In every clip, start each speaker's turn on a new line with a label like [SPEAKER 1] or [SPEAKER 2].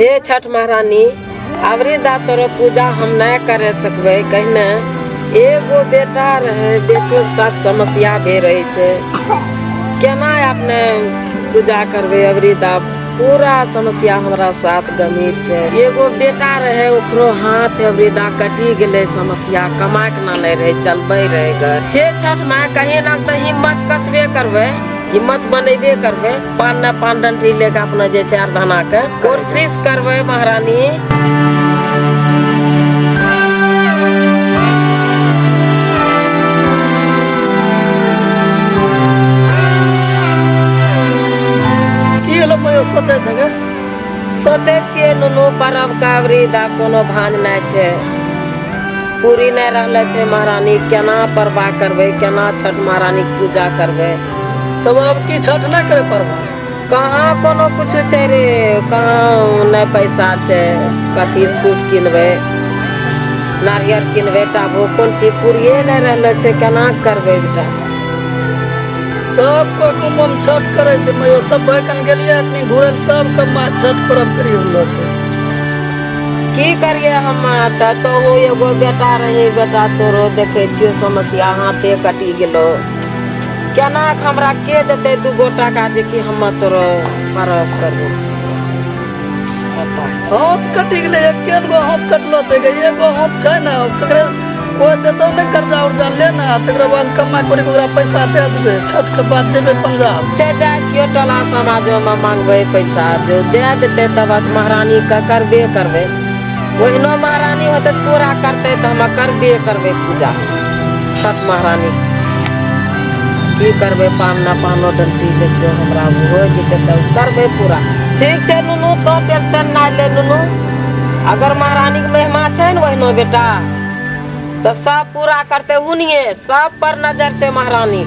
[SPEAKER 1] हे छठ महारानी, अबरी दा तोरो पूजा हम नहि करे सकबै। कहने एगो बेटा रहे, बेटो के साथ समस्या भे रहे छै, केना अपने पूजा करबै? अबरी दा पूरा समस्या हमरा साथ गंभीर छै। एगो बेटा रहे, ओकरो हाथ अबरी दा कटी गेलै, समस्या कमाए के ना नहि रहे, चलबै रहे घर। हे छठ माँ, कहीं ना तऽ हिम्मत कसबे करबै, हिम्मत बनेबे करबै, पान न पान डंटी लेके अपना जे छै आराधना के कोशिश करबै महारानी।
[SPEAKER 2] की होलो मयो सोचै छै गे?
[SPEAKER 1] सोचै छियै नुनू, परब कावरी दा कोनो भांज नहि छै, पूरी नहि रहले छै महारानी, केना परबा करबै, केना छठ महारानी के पूजा करबै?
[SPEAKER 2] तब आब की छठ नहि करे पड़बा?
[SPEAKER 1] कहाँ कोनो कुछ छै रे, कहाँ नहि पैसा छै, कथी सूप किनबै, नारियल किनबै, टाबो कोन चीज पूरिये नहि रहले छै, केना करबै बेटा?
[SPEAKER 2] सब कोइ कुटुम्ब छठ करै छै मयो, सब भाई कन गेलियै अखनी घुरल, सब के माँ छठ परब करी रहलो छै।
[SPEAKER 1] की करिए हम? तऽ तोहू एगो बेटा रही, बेटा तोरो देखै छियो समस्या, हाथे कटि गेलो, केना के हमरा के देतै 2 टाका जे कि हम तोरो परब करबो?
[SPEAKER 2] हाथ कटि गेलै, एके गो हाथ कटलो छै गे, एगो हाथ छै ने, ककरे कोइ देतौ ने कर्जा उर्जा ले ने, तकरा बाद कमाइ करी ओकरा पैसा दे देबै, छठ के बाद जेबै पंजाब।
[SPEAKER 1] छै जाइ छियो टोला समाजोमे मांगबै पैसा, जो दे देतै तब महारानी के करबे करबै, ओहिनो महारानी होतै तऽ पूरा करतै, तऽ हम करबे करबै पूजा छठ महारानी। की करबै, पान न पानो डंटी लेके हमरा हो जेतै तब करबै पूरा। ठीक छै नुनू, तो टेंशन नहि ले नुनू, अगर महारानी के महिमा छै ने ओहिनो बेटा, तऽ सब पूरा करतै, हुनिये सब पर नजर छै महारानी,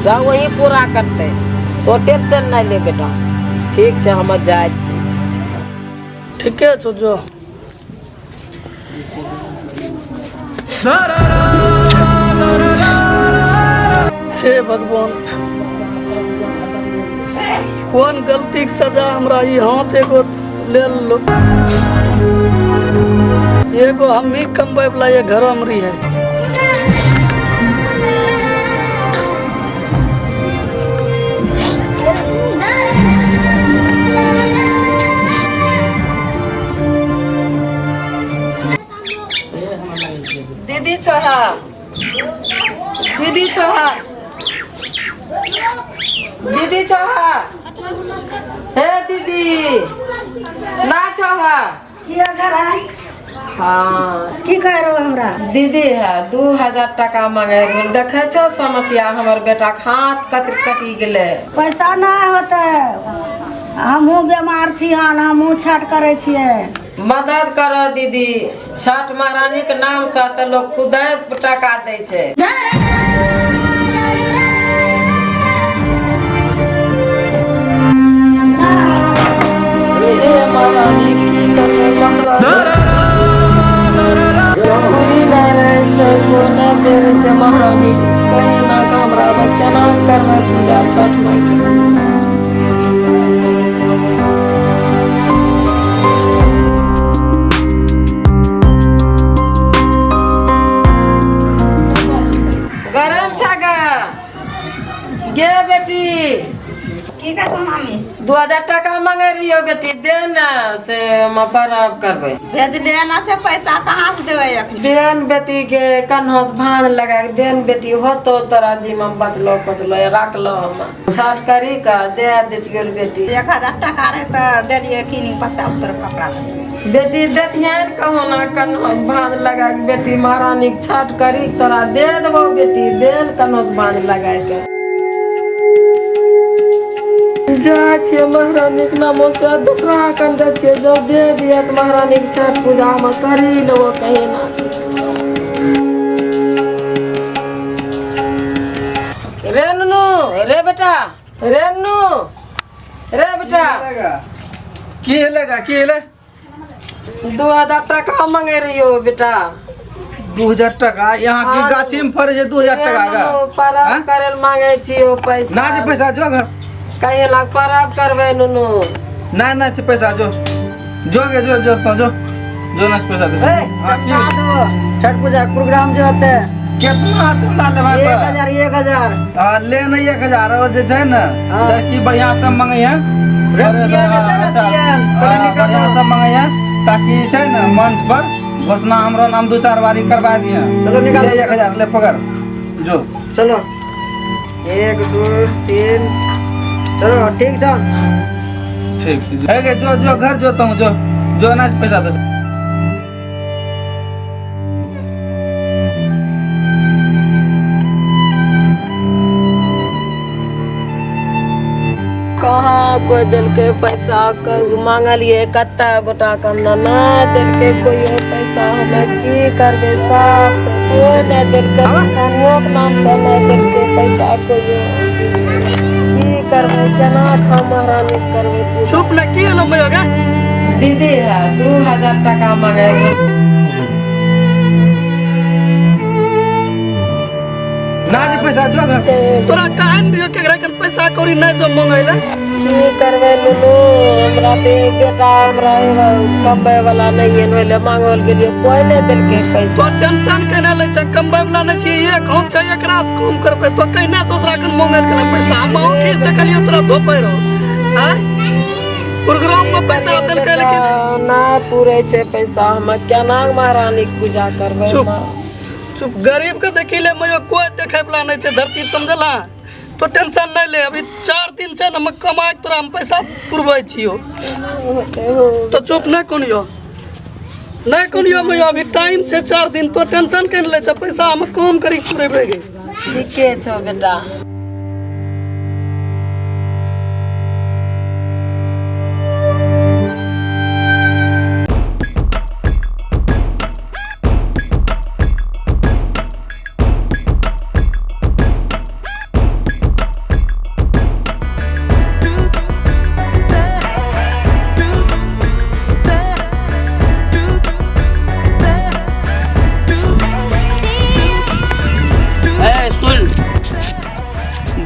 [SPEAKER 1] सब वही पूरा करतै, तो टेंशन नहि ले बेटा। ठीक छै, हम जाइ छी।
[SPEAKER 2] ठीके छौ जो। हे भगवान, कोन गलती के सजा हमरा ई हाथ एगो ले लो, एगो हम भी कमबै वाला ये घर में रही है।
[SPEAKER 1] दीदी छोहा, दीदी छोहा, दीदी छोहा, हे दीदी ना छोहा
[SPEAKER 3] छियै घर।
[SPEAKER 1] हाँ।
[SPEAKER 3] की कह रहो हमरा?
[SPEAKER 1] दीदी है 2000 टका मांगे, देखे छो समस्या, हमर बेटा के हाथ कट कटी गेलै।
[SPEAKER 3] पैसा नहि होतै, हमहूँ बीमार छी हन, हमहूँ छठ करै छियै।
[SPEAKER 1] मदद करो दीदी, छठ महारानी के नाम से तऽ लोग खुदे टका दै छै। हे महारानी, की करबै, पूरी नहि रहै छै, कोइ नहि दे रहै छै महारानी, कहीं ना के हमरा केना करबै पूजा छठ माई के? गरम छा गे गे बेटी।
[SPEAKER 3] की कहै छौ मामी?
[SPEAKER 1] 2000 टका मांगे रहियो बेटी, दे ने से हम परब करबै।
[SPEAKER 3] भेजले ना छै पैसा, कहाँ से देबै अखनी?
[SPEAKER 1] देन बेटी के कन्हो से भान लगा के देन बेटी, होतो तोरा जिम्मा बचलो कचलो राखलो, हम छठ करी के दे देतियो बेटी।
[SPEAKER 3] 1000 टका रहे तऽ देलियै किनी बच्चा उतर कपड़ा।
[SPEAKER 1] बेटी देतिहन कहो ना कन्हो से भान लगा के बेटी, महारानी के छठ करी के तोरा दे देबो बेटी, देन कन्हो से भान लगा के। जाइ छियै महारानी के नामो से दूसरा कन जाइ छियै, जब दे दिया तऽ महारानी के छठ पूजा हम करी लेबो कहीं ना। रे नुनू रे बेटा, रे नुनू रे बेटा।
[SPEAKER 4] की हेले गा, की हेले?
[SPEAKER 1] 2000 टका मांगे रहियो बेटा।
[SPEAKER 4] 2000 टका? यहाँ की
[SPEAKER 1] हाँ।
[SPEAKER 4] गाछी में फड़े छै 2000 टका गा?
[SPEAKER 1] परब
[SPEAKER 4] हाँ?
[SPEAKER 1] करे लए मांगे छियो पैसा।
[SPEAKER 4] ना छै पैसा, जो घर।
[SPEAKER 1] कहीं लग परब करबै नुनू।
[SPEAKER 4] ना ना छै पैसा, जो। जो गे जो जो तो जो जो ना पैसा दे।
[SPEAKER 5] ए,
[SPEAKER 4] हाँ,
[SPEAKER 5] चंदा दो छठ पूजा प्रोग्राम जो होते है।
[SPEAKER 4] कितना चंदा लेबै
[SPEAKER 5] एक
[SPEAKER 4] तोरा?
[SPEAKER 5] हजार 1000।
[SPEAKER 4] हाँ, ले नहीं 1000 और जे छै ने
[SPEAKER 5] हाँ।
[SPEAKER 4] लड़की बढ़िया से मंगे है।
[SPEAKER 5] रसियन हेतै, रसियन। पता नहीं
[SPEAKER 4] बढ़िया
[SPEAKER 5] कब।
[SPEAKER 4] से मंगे है ताकि छै ने मंच पर घोषणा हमरो नाम 2-4 बारी करवा दिए।
[SPEAKER 5] चलो निकालो।
[SPEAKER 4] ले 1000 ले पकड़ जो।
[SPEAKER 5] चलो 1 2 3 चलो ठीक छौ।
[SPEAKER 4] ठीक छै। हे गे जो जो घर जो तू जो जो अनाज पैसा दे।
[SPEAKER 1] कहाँ कोई देलकै पैसा, मांगलिए कत्ता गोटा के हमरा नहि देलकै कोई पैसा। हमे की करबै, सब कोई नहि देलकै, महारानियोके नाम से नहि देलकै पैसा कोई। की करबै, केना खा महारानी करबै पूजा?
[SPEAKER 2] चुप ने की एलो मैया गे?
[SPEAKER 1] दीदी है 2000 टका मांगे।
[SPEAKER 4] ना जे पैसा जो घर।
[SPEAKER 2] तोरा काहे ने दियो केकरा कन पैसा कौड़ी नहि जो मंगैले?
[SPEAKER 1] की करबै नुनू, हमरा तऽ एक बेटा हमरा एगो कमबै वाला नहि है, ओहि लए मांगल गेलियै कोई नहि देलकै पैसा।
[SPEAKER 2] तो टेंशन केना लै छै, कमबै वाला नहि छी, एक हम छै एकरा से कम करबै तो कहिना दोसरा कन मंगल गेलै पैसा। हम अहूँ खींच देखलियो तोरा धोपै रहो। आँय प्रोग्राम में पैसा देलकै लेकिन
[SPEAKER 1] ना पूरे छै पैसा, हम केना महारानी के पूजा करबै?
[SPEAKER 2] चुप चुप, गरीब के देखी ले मयो कोई देखे वाला नहीं छै धरती, समझला? तो टेंशन नहीं ले, अभी 4 दिन छै ने हम कमा के तोरा हम पैसा पुरबै छियो। तो चुप नहीं कोनियो, नहीं कोनियो मयो, अभी टाइम छै 4 दिन, तो टेंशन केन ले छै, पैसा हम कम करी पुरेबै गे।
[SPEAKER 1] ठीके छौ बेटा।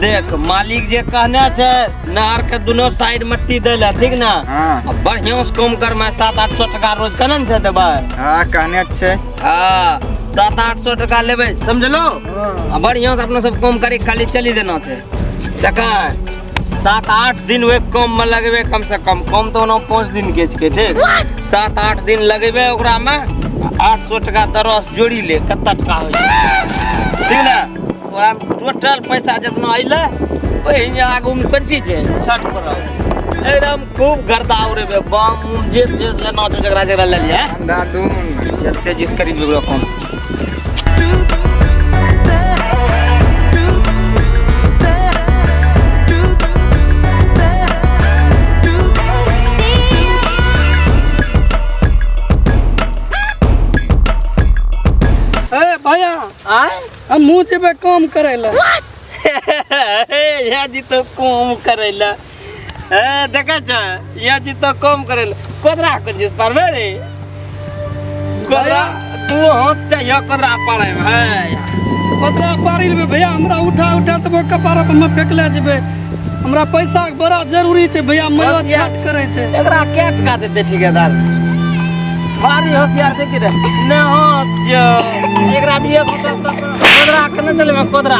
[SPEAKER 6] देख मालिक जे कहने छै नहर के दोनों साइड मट्टी दै ला, ठीक ना?
[SPEAKER 7] हाँ।
[SPEAKER 6] बढ़िया से कम कर में 700-800 टका रोज केना ने छै देबै?
[SPEAKER 7] हाँ कहने छै।
[SPEAKER 6] हाँ 700-800 टका लेबै, समझलो? हाँ। बढ़िया से अपना सब कम करी खाली चली देना छै। देखा 7-8 दिन वे कम में लगेबे, कम से कम कम तो 5 दिन के छै, ठीक? 7-8 दिन लगेबे ओकरा में 800 टका दरस जोड़ी ले, कत्ता टका होइ छै, ठीक ना? ओकरा टोटल पैसा जितना अइलै ओहि आगू में कोन चीज छै छठ पर्व एकदम खूब गर्दा उड़ेबे, बम उम जे जे लेना छै जकरा जकरा ले लियै।
[SPEAKER 7] अंधाधुन
[SPEAKER 6] चलते जिस करीब ओकरा कम।
[SPEAKER 2] ए भैया
[SPEAKER 6] आय
[SPEAKER 2] हम मुँह जेबै काम करै लए।
[SPEAKER 6] या जी तो काम करै लए। ए देखै छ या जी तो काम करै लए। कोदरा कोन चीज पारबै रे? कोदरा तू हाथ चाहिए कोदरा पारै में। है
[SPEAKER 2] कोदरा पारि लेबै भैया, हमरा उठा उठा तब कपार पर में फेकले जेबै। हमरा पैसा के बड़ा जरूरी छै भैया, मयो छठ करै छै।
[SPEAKER 6] एकरा के टका देतै ठेकेदार? भारी होशियार छै कि रे? ने हाथ छ एकरा भी एगो कोदरा केना चलेबै कोदरा?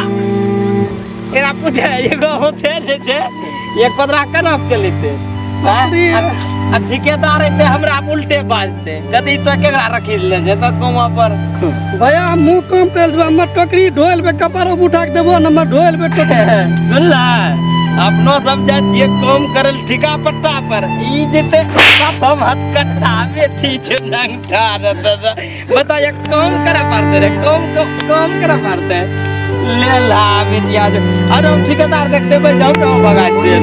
[SPEAKER 6] एकरा पूछे एगो होते नै छै, एक कोदरा केना चलेतै? आ ठेकेदार एते हमरा उल्टे बाजते, कदी तो केकरा रखी ले जे तो कौआ पर।
[SPEAKER 2] भैया हम मुँह काम कर लेबै, हमर टोकरी ढोल लेबै, कपार उठा के देबो न, हमर ढोल लेबै टोकरी।
[SPEAKER 6] सुनला अपनो सब जाइ छियै काम करल ठिका पट्टा पर, ई जेते खत्म हथकट्टा बेठी छै नंगटा बता ये काम करे पड़ते रे, काम काम करे पड़ते ले ला बेटिया जो। अरे हम ठेकेदार देखते भाई जाओ ना भगा दे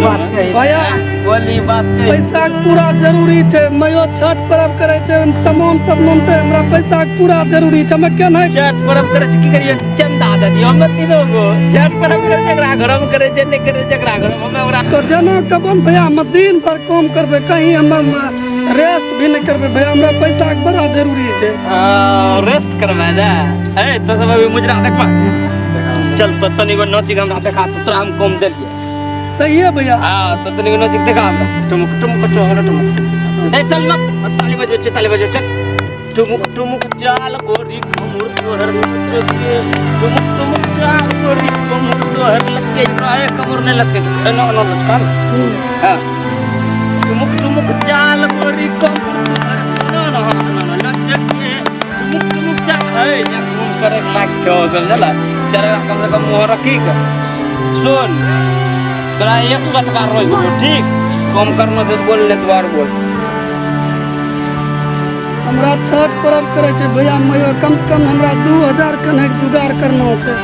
[SPEAKER 2] भैया।
[SPEAKER 6] बोली बात
[SPEAKER 2] पैसा पूरा जरूरी छै, मयो छठ पर्व करै छै, सामान सब नमते, हमरा पैसा पूरा जरूरी छै। हम केना
[SPEAKER 6] छठ पर्व करै छै की करियै? चंदा दे दियो हम तीनों गो। छठ पर्व करै जकरा घर में करै छै, नहि करै जकरा घर में, हम ओकरा
[SPEAKER 2] तो जेना कबन भैया हम दिन भर काम करबै, कहीं हम रेस्ट भी नहीं करबै भैया, हमरा पैसा के बड़ा जरूरी छै।
[SPEAKER 6] रेस्ट करबै ने? ए तो सब अभी मुजरा देखबा, चल तो तनी गो नची हमरा देखा, तोरा हम कम देलियै।
[SPEAKER 2] सही है भैया।
[SPEAKER 6] हाँ तो तनी नजीक देखा हमरा। टुमुक टुमुक चोहर टुमुक। ए चल ना, ताली बजबै छै, ताली बजबै, चल। टुमुक टुमुक चाल गोरी कमर तोहर लचके, टुमुक टुमुक चाल गोरी कमर तोहर लचके, रहे कमर नहीं लचके, ए ना ना लचका ना। हाँ टुमुक टुमुक चाल गोरी कमर तोहर ना ना ना ना ना लचके, टुमुक टुमुक चाल है या घूम करे के लायक छौ, समझला? चल कम से कम मुँह रखी के सुन, तोरा 100 टका रोज देबो, ठीक? कम करना छै तऽ बोल ले, तू आर बोल।
[SPEAKER 2] हमरा छठ पर्व करे छै भैया मयो, कम से कम हमरा 2000 कने जुगाड़ करना छै।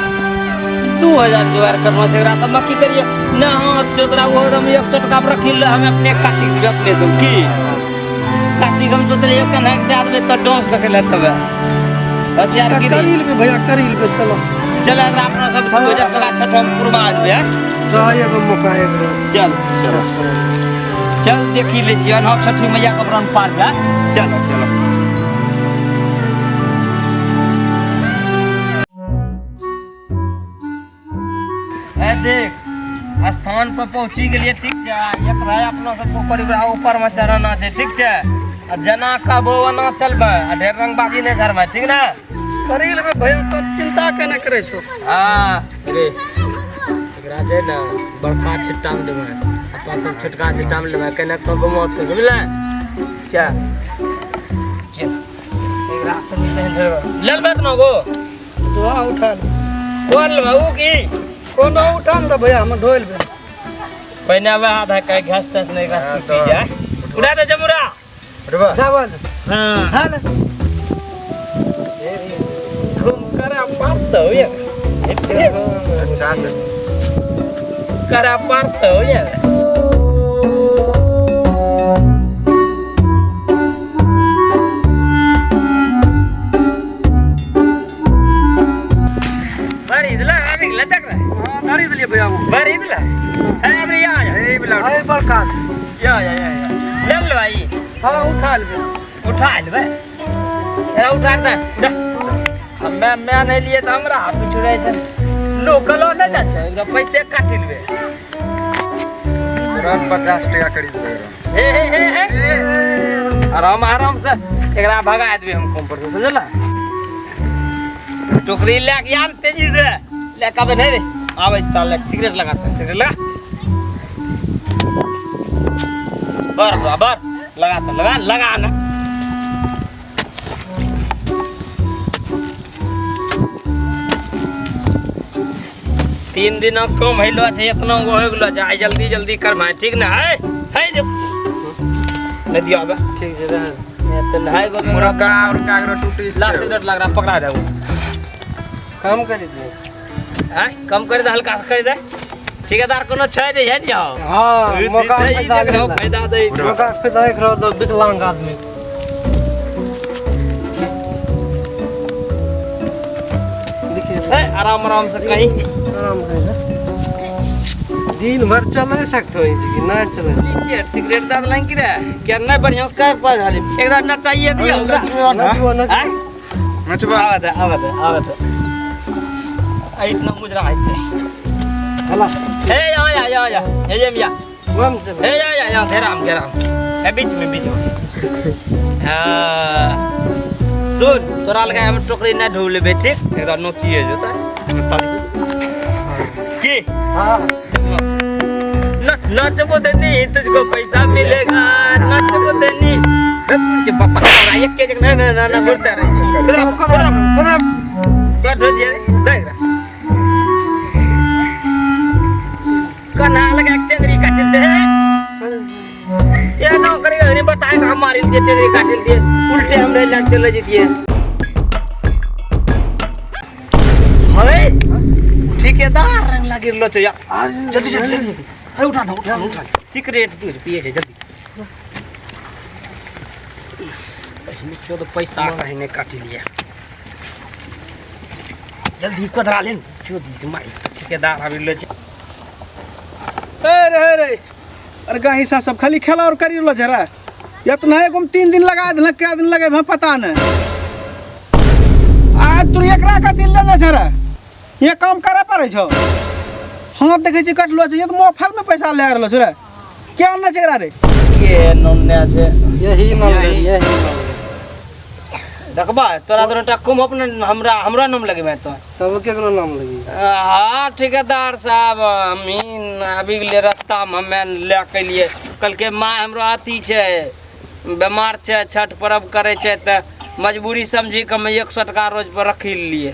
[SPEAKER 6] 2000 जुगाड़ करना छै एकरा, तऽ हम की करिए ना? हाँ तोरा वो हम 100 टका पर रखी ले, हम अपने काटी देबै अपने सब की कार्तिक हम सोचलियै कन्हा के दए देबै तऽ डांस देखै लए तबे बस यार की
[SPEAKER 2] करी लेबै भैया, करी लेबै। चलो
[SPEAKER 6] चल एकरा अपना सब 2000 टका छठ हम पुरबा देबै। हैं
[SPEAKER 5] सही एगो मौका एगो।
[SPEAKER 6] चल चल देखी लै छियै हम छठी मैया के प्राण पार जा। चल चलो ए देख स्थान पर पहुंची गेलियै, ठीक छै? एक रहे अपना सबको परिवार ऊपर में चढ़ाना छै, ठीक छै? आ जेना कहबो ओना चलबै, आ ढेर रंगबाजी नहि करबै, ठीक ने?
[SPEAKER 2] करी लेबै भैया, तो चिंता केना करै छौ।
[SPEAKER 6] हाँ रे एकरा जे ने बड़का छिट्टा में देबै, अपना सब छोटका छिट्टा में लेबै, केना कऽ घुमौत के, बुझलै? क्या चल एकरा तनी ले लेबै तऽ गो।
[SPEAKER 2] हाँ उठा ले।
[SPEAKER 6] कोन लेबै उ की?
[SPEAKER 2] कोनो उठा ने भैया, हम ढोइ लेबै।
[SPEAKER 6] पहिने आबै आधा कहीं घास तास नहीं घास सूखी जाए। उड़ा दे जमुरा।
[SPEAKER 4] उठबा।
[SPEAKER 5] चावल।
[SPEAKER 6] हाँ।
[SPEAKER 5] हाँ ना।
[SPEAKER 6] घूम करा पारतो ये।
[SPEAKER 4] अच्छा से।
[SPEAKER 6] करा पारतो ये। बड़ी दिला आबि गेलै तक रे।
[SPEAKER 2] हां धरी देलियै भैया।
[SPEAKER 6] बड़ी दिला। ए अबरी आ जा।
[SPEAKER 4] ए बिला।
[SPEAKER 5] ए बड़का।
[SPEAKER 6] या या या ले ले भाई।
[SPEAKER 2] हां उठा लेबै।
[SPEAKER 6] उठा लेबै। ए उठा दे। उठा। मैं नहीं लिए तो हमरा हाथ में छुड़ाई छै। लोकलो नहीं जा छै, एकरा पैसे काटि लेबै।
[SPEAKER 4] तुरंत 50 टका करी देबै।
[SPEAKER 6] हे हे हे हे। आराम आराम से एकरा भगा देबै हम कम पर, समझला? टोकरी ले के आन तेजी से। ले के आबै रे। आबै छै ले सिगरेट लगाते, सिगरेट लगा। बर बर लगा तो लगा लगा ना। तीन दिन कम हेलो छै, इतना गो हो गेलो छै। आइ जल्दी जल्दी करबै, ठीक ना? है है जो नहीं दियो आबे,
[SPEAKER 5] ठीक छै रहन।
[SPEAKER 6] तो नहाय गो
[SPEAKER 4] मुरक्का उरक्का के टूटी
[SPEAKER 6] लास्ट सिगरेट लग रहा पकड़ा जाओ।
[SPEAKER 5] कम कर दे।
[SPEAKER 6] हां कम कर दे, हल्का कर दे। ठेकेदार कोनो छै नहीं है नि।
[SPEAKER 5] हां मौका फायदा दे,
[SPEAKER 6] फायदा दे,
[SPEAKER 5] मौका फायदा एक रहो दो विकलांग आदमी।
[SPEAKER 6] देखिए आराम आराम से कहीं
[SPEAKER 5] आराम से दिन भर चले सकते हो जी ना चले।
[SPEAKER 6] सिगरेट सिगरेट दाद लाइन की रे क्या नहीं बढ़िया से कर पास हाली एकदम ना चाहिए दियो।
[SPEAKER 4] नचबो ना नचबो।
[SPEAKER 6] आवा दे आवा दे आवा दे। आ इतना मुजरा आइते
[SPEAKER 5] हला।
[SPEAKER 6] ए या या या या ए जे मिया
[SPEAKER 5] वम से
[SPEAKER 6] ए या या या घेराम घेराम ए बीच में बीच में। हां सुन तोरा लगा हम टोकरी ना ढो लेबे, ठीक? एकदम नोचिए जोता ताली की।
[SPEAKER 5] हां
[SPEAKER 6] नचबो तो नहीं तुझको पैसा मिलेगा, नचबो तो नहीं। पापा एक के ना ना ना ना घूरता रहे। कर दो दिया देख रहा कना लगा चंद्री का चलते हैं ये ना करेगा नहीं बताए हम मार दिए चंद्री का चलते उल्टे हमरे लग चले जतिए। अरे ठेकेदार रंग लागी लो छो यार, जल्दी जल्दी जल्दी है उठा उठा उठा सिगरेट तू पिए छे जल्दी। क्यों तो पैसा कहीं ने काटी लिया, जल्दी कोदरा ले चोदी से मारी ठेकेदार आबि लो छे।
[SPEAKER 7] ए रे रे अरे गा हिस्सा सब खाली खेला और करी लो जरा इतना एगो में 3 दिन लगा देलक, क्या दिन लगे हम पता नहीं। आज तू एकरा का दिन लेने जरा ये काम करे पड़े छो। हाथ देखै छी कटलो छै, ये तऽ मोफत में पैसा लए रहलो छै रे। के आनने छै एकरा रे?
[SPEAKER 6] के नन्ने छै?
[SPEAKER 5] यही नाम यही नाम।
[SPEAKER 6] देखबा तोरा दोनो टा कम अपने हमरा हमरा नाम लगेबे तो।
[SPEAKER 5] तब केकरो नाम लगी?
[SPEAKER 6] हाँ ठेकेदार साहब, अमीन आबि गेलै रास्ता में, हमे लए के एलियै। कहलकै माँ हमरो अथी छै, बेमार छै, छठ पर्व करै छै, तऽ मजबूरी समझी के हम 100 टका रोज पर रखी लेलियै।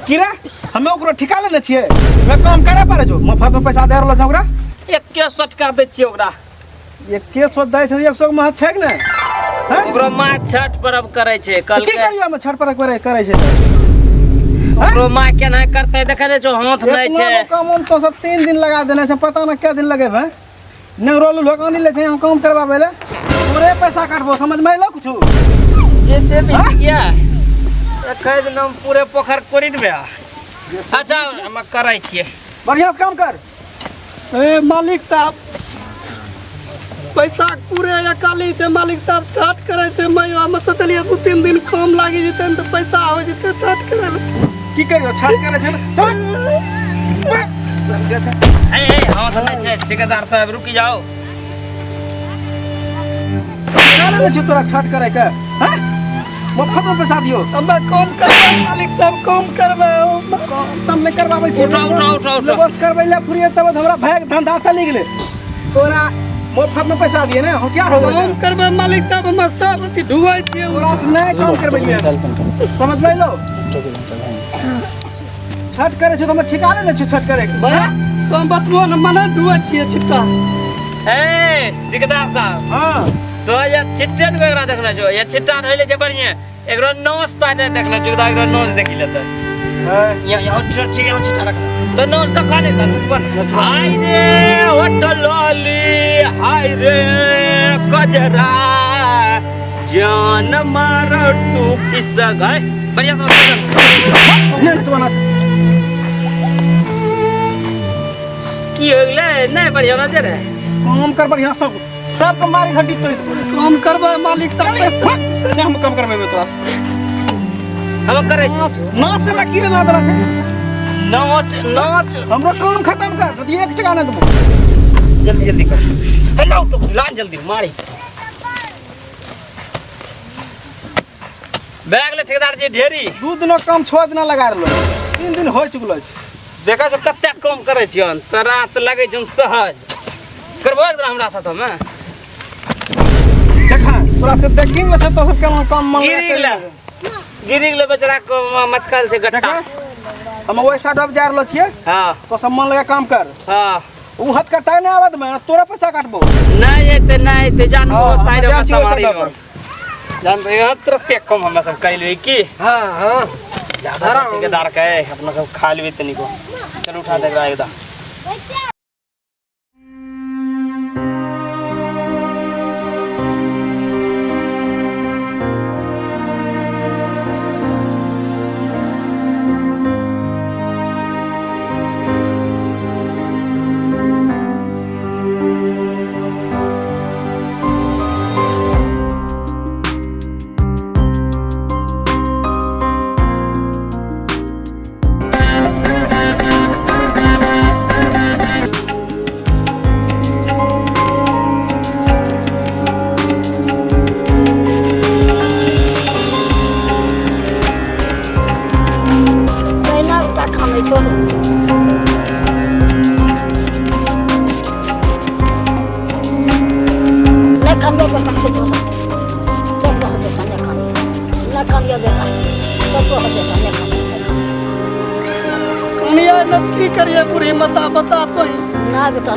[SPEAKER 7] की रे, हमे ओकरो ठिका लेने छियै, ओकरा काम करे पड़े छौ, मुफ्त में पैसा दे रहलो छै ओकरा।
[SPEAKER 6] 100 टका दै छियै ओकरा।
[SPEAKER 7] 100 दै छै, 100 के महत छै कि नहि? हैं?
[SPEAKER 6] ओकरो माँ छठ पर्व करै छै।
[SPEAKER 7] की
[SPEAKER 6] कहलकै
[SPEAKER 7] करियो हम छठ पर्व करै करै छै?
[SPEAKER 6] ओकरो माँ केना करतै, देखै नहि छौ हाथ नहि
[SPEAKER 7] इतना
[SPEAKER 6] छै।
[SPEAKER 7] गो काम हम तो सब 3 दिन लगा देने छै, पता न क्या दिन लगेबै। नेंगरोलू लोग आनी ले छै यहाँ काम करवाबै ले, पूरे पैसा काटबो, समझ में अयलो कुछ?
[SPEAKER 6] जैसे भी गया एक दिन हम पूरे पोखर कोरि देबै। अच्छा हम करै छियै,
[SPEAKER 7] बढ़िया से काम कर।
[SPEAKER 2] ए मालिक साहब, पैसा पूरे अकाली छै मालिक साहब, छठ करै छै मैं, हम सोचलियै 2-3 दिन कम लागि जेतै ने तऽ पैसा हो जेतै छठ करै लए।
[SPEAKER 7] की करियो छठ करै छै ने? चल।
[SPEAKER 6] ए ए हाथ नहि छै ठेकेदार साहब, रुकि जाओ।
[SPEAKER 7] क्या लेने छै तोरा छठ करै के? हैं? मुफ्त में पैसा दियो।
[SPEAKER 2] हमे कम करबै मालिक साहब, कम करबै।
[SPEAKER 7] तब नहि करबाबै छी।
[SPEAKER 6] उठाओ, उठाओ, उठाओ, उठाओ।
[SPEAKER 7] बस करबै ले फुरिये तब हमरा भाई धंधा चली गेलै। तोरा मुफ्त में पैसा दिए ने, होशियार हो गेलै।
[SPEAKER 2] कम करबै मालिक साहब, हम सब अथी ढुआइ छियै।
[SPEAKER 7] तोरा से नहि काम करबै ले, समझ में अयलो? छठ करै छै तऽ हम ठिका लेने छियै छठ करै के।
[SPEAKER 2] तो हम बतबो ने मने ढुआइ छियै छिट्टा।
[SPEAKER 6] ए ठेकेदार साहब,
[SPEAKER 7] हाँ
[SPEAKER 6] तो ये छिट्टे ने एकरा देखने छौ, ये छिट्टा रहले छै बढ़िया, एकरो नोच ता नहि देखने छौ, एकरा नोच देखि लेतै। यहाँ यहाँ ठीक यहाँ छिट्टा रख तो नोच तो खा लेता, नोच पर हाय रे होटल लाली, हाय रे कजरा जान मारो टू पिस गए। बढ़िया से
[SPEAKER 7] नहीं नचवाना।
[SPEAKER 6] की हो गेलै? नहीं बढ़िया नजर है।
[SPEAKER 7] काम कर बढ़िया, सब सबके मारी हड्डी तोड़ि देबो।
[SPEAKER 2] कम करबै मालिक साहब।
[SPEAKER 7] नहीं हम कम करबै तोरा।
[SPEAKER 6] हम करै
[SPEAKER 7] नाच से की लेना देना छै?
[SPEAKER 6] नाच नाच
[SPEAKER 7] हमरो काम खत्म कर, यदि 1 टका नहि देबो।
[SPEAKER 6] जल्दी जल्दी कर, हेलो तो लान जल्दी मारी बैग ले ठेकेदार जी ढेरी।
[SPEAKER 7] 2 दिनक काम 6 दिना लगा रहलो, 3 दिन हो चुकलो छै।
[SPEAKER 6] देखा छौ कतेक कम करै छियन, तोरा तऽ लगै छौ सहज करबो एक दिन हमरा साथ में।
[SPEAKER 7] देखा तोरा सबके देखी ने छै तो सब केना काम मन
[SPEAKER 6] गिरी गेलै, गिरी गेलै बेचारा के मचकल छै गट्टा।
[SPEAKER 7] हम ओहि साइड अब जा रहलो छियै।
[SPEAKER 6] हाँ
[SPEAKER 7] तो सब मन लगा काम कर।
[SPEAKER 6] हाँ
[SPEAKER 7] उ हाथ कटाए नहीं आवत में तोरा पैसा काटबो।
[SPEAKER 6] नहीं एते नहीं एते जान
[SPEAKER 7] हाँ,
[SPEAKER 6] वो साइड
[SPEAKER 7] हम
[SPEAKER 6] में
[SPEAKER 7] जान छियै ओहि
[SPEAKER 6] सवारी
[SPEAKER 7] साइड
[SPEAKER 6] में। जान तो यहाँ तरफ के कम हमरा सब कइल भी की।
[SPEAKER 5] हाँ हाँ
[SPEAKER 6] ज्यादा ठेकेदार के अपना सब खा लेबे तनिको। चल उठा दे एकरा एकदम।
[SPEAKER 2] की करिए बुढ़ी माता बता तो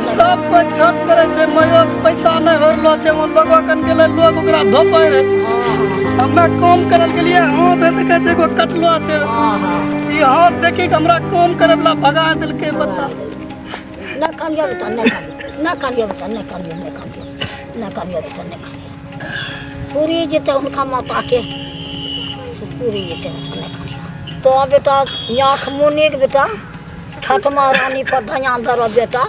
[SPEAKER 2] सब कोई छठ करे छै, मयो पैसा नहीं हो रहलो छै, हम लोगो कन गेलै लोग ओकरा धोपै रहे। हमे काम करल गेलियै, हाथ देखै छै एगो कटलो छै, ई हाथ देखी के हमरा काम करे वाला भगा देलकै। बता
[SPEAKER 3] ना कानियो बेटा, ना कानियो, ना कानियो बेटा, ना कानियो, ना कानियो, ना कानियो बेटा, ना कानियो। पूरी जेतै हुनका माता के पूरी जेतै बेटा, ना कानियो। तो बेटा आँख मुनिक बेटा छठ महारानी पर ध्यान धरब बेटा,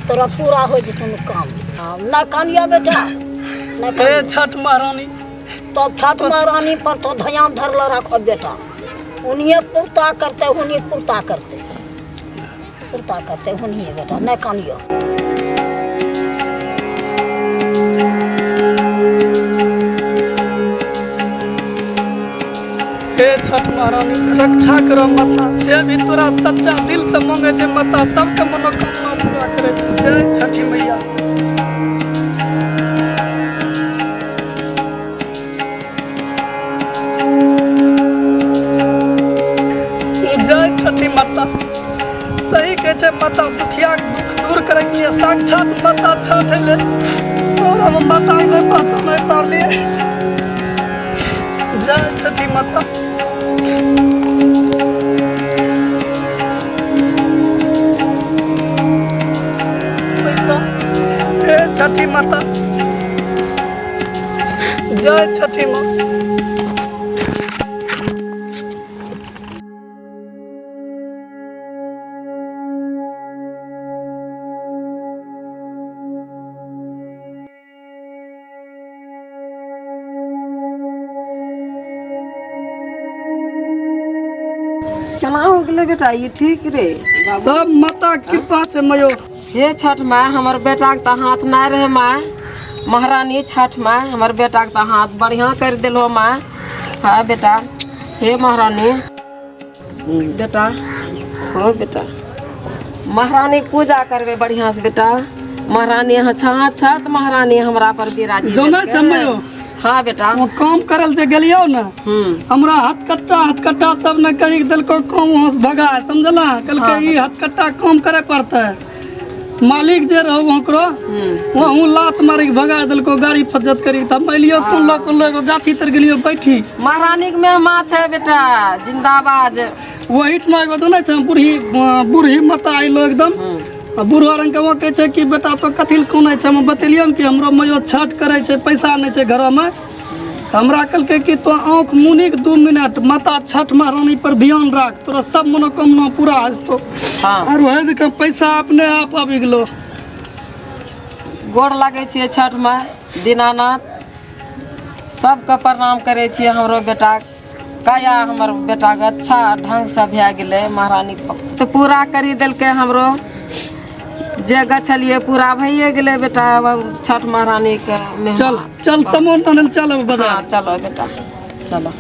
[SPEAKER 3] तोरा पूरा हो जेतौ काम। ना कानियो बेटा, ना
[SPEAKER 2] ए छठ महारानी।
[SPEAKER 3] तो छठ महारानी पर तो ध्यान धरल राखब बेटा, उन्हीं पूर्ता करते, उन्हीं पूर्ता करते। पूर्ता करतै हुनिये बेटा नहि कानियो।
[SPEAKER 2] हे छठ महारानी रक्षा कर माता, जे भी तोरा सच्चा दिल से मांगे छै माता सबके मनोकामना पूरा करे। जय छठी मैया। जय छठी माता। सही कहै छै माता, दुखिया के दुख दूर करे के लिए साक्षात माता छठ अयलै और हम माता के नहि पहचान नहि पारलियै। जय छठी माता। पैसा। हे छठी माता, जय छठी माँ।
[SPEAKER 1] केना हो गेलै बेटा ई ठीक रे?
[SPEAKER 2] सब माता के कृपा छै मयो।
[SPEAKER 1] हे छठ माय, हमर बेटाके तऽ हाथ नहि रहै माय। महारानी छठ माय, हमर बेटाके तऽ हाथ बढ़िआँ करि देलहो माय। हाँ बेटा, हे महारानी बेटा, हो बेटा, महारानी पूजा करबै बढ़िआँ से बेटा। महारानी अहाँ छहाँ छठ महारानी हमरा पर विराजी
[SPEAKER 2] जानै छै मयो?
[SPEAKER 1] हाँ बेटा।
[SPEAKER 2] वो काम करल जे गेलियो ने, हमरा हथकट्टा हथकट्टा सब ने कही देलको काम वहाँ से भगा, समझला? कहलकै ई हथकट्टा काम करे पड़तै। मालिक जे रहो ओकरो वहूँ लात मारी के भगा देलको, गाड़ी फज्जत करी। तब एलियो कोन कोन एगो गाछी तर गेलियो बैठी।
[SPEAKER 1] महारानी के मेहमा छै बेटा, जिंदाबाद।
[SPEAKER 2] वही ठिना एगो तो नहि छै बूढ़ी, बूढ़ी माता अइलो एकदम आ बूढ़ा रंग के। वो कहै छै कि बेटा तो कथी लए कोनै छै? हम बतेलियो ने कि हमरो मयो छठ करै छै, पैसा नहि छै घरमे। तऽ हमरा कहलकै कि तो आँख मुनि के 2 मिनट माता छठ महारानी पर ध्यान राख, तोरा सब मनोकामना पूरा हो जेतौ। आर वएह देख पैसा अपने आप आबि गेलो।
[SPEAKER 1] गोर लागै छियै छठ माय, दीनानाथ सबके प्रणाम करै छियै। हमरो बेटा काया, हमर बेटाके अच्छा ढङ्गसँ भए गेलै। महारानी तऽ पूरा करि देलकै, हमरो जे गछलियै पूरा भइए गेलै बेटा। अब छठ महारानीके मेहमा।
[SPEAKER 2] चल चल, सामान आनै लए चल बाजार।
[SPEAKER 1] हाँ, चलो बेटा चलो।